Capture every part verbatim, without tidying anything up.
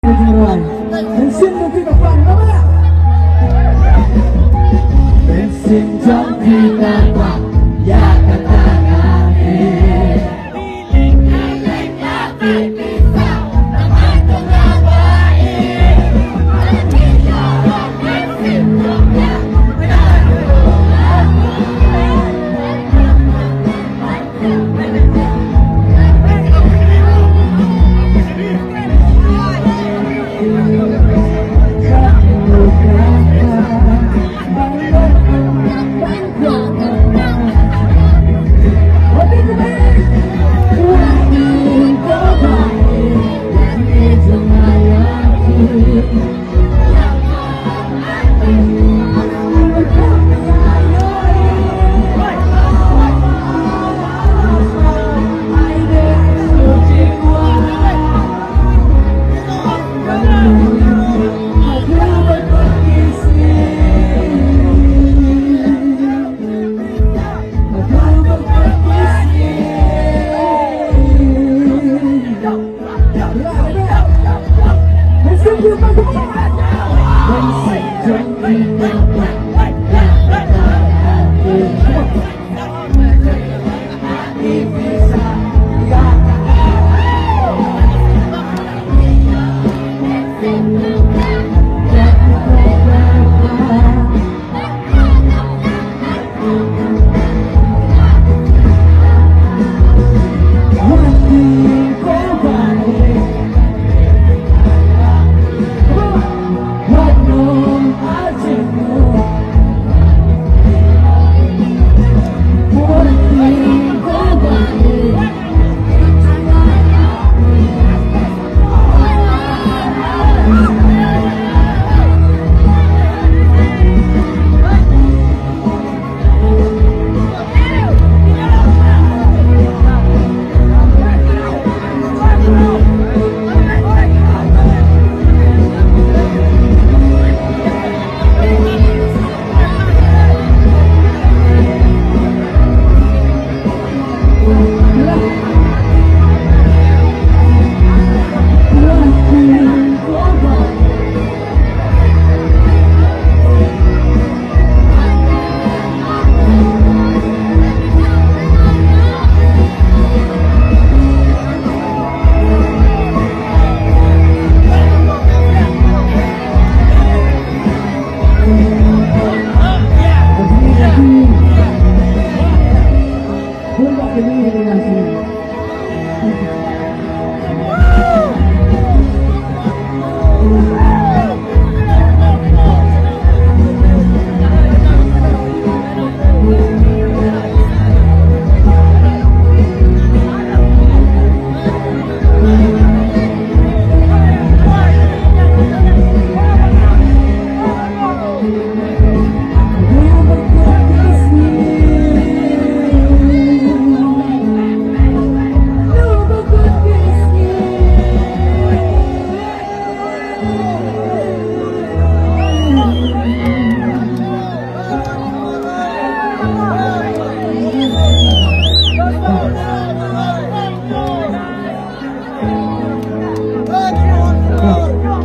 Bensing jong phi ka pan, ka ba? Bensing jong phi ka pan, ïa kata nga eh.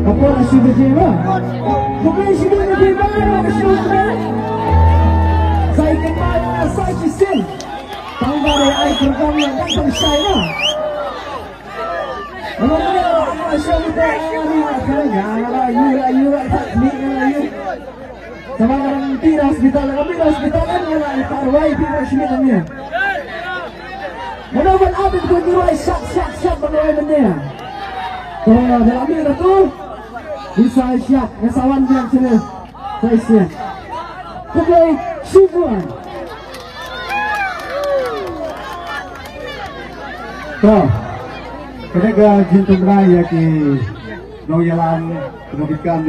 Ka por shu biji ba. Ka por shu biji ba, ka shu biji. Sa ïa ka ba ïa sa shisien. Tang ba dei ai program ïa ka tang shai ba. Ka por shu biji ba, ïa ka ïa ka ïa ka ïa ka ïa ka. Sa ba ka dang mih na hospital, ka mih na hospital, kan ka la ka rwai phi ka shimit na mih. Mano ban ap ïa ka rwai shat shat shat ban rwai mynne. To da la mih na tu. Isa shat, nga sa wan biang sini. Sa isa. Khublei shibun. To. Kane ka jingtymmen ïa ki nongïalam, ki nongkitkam.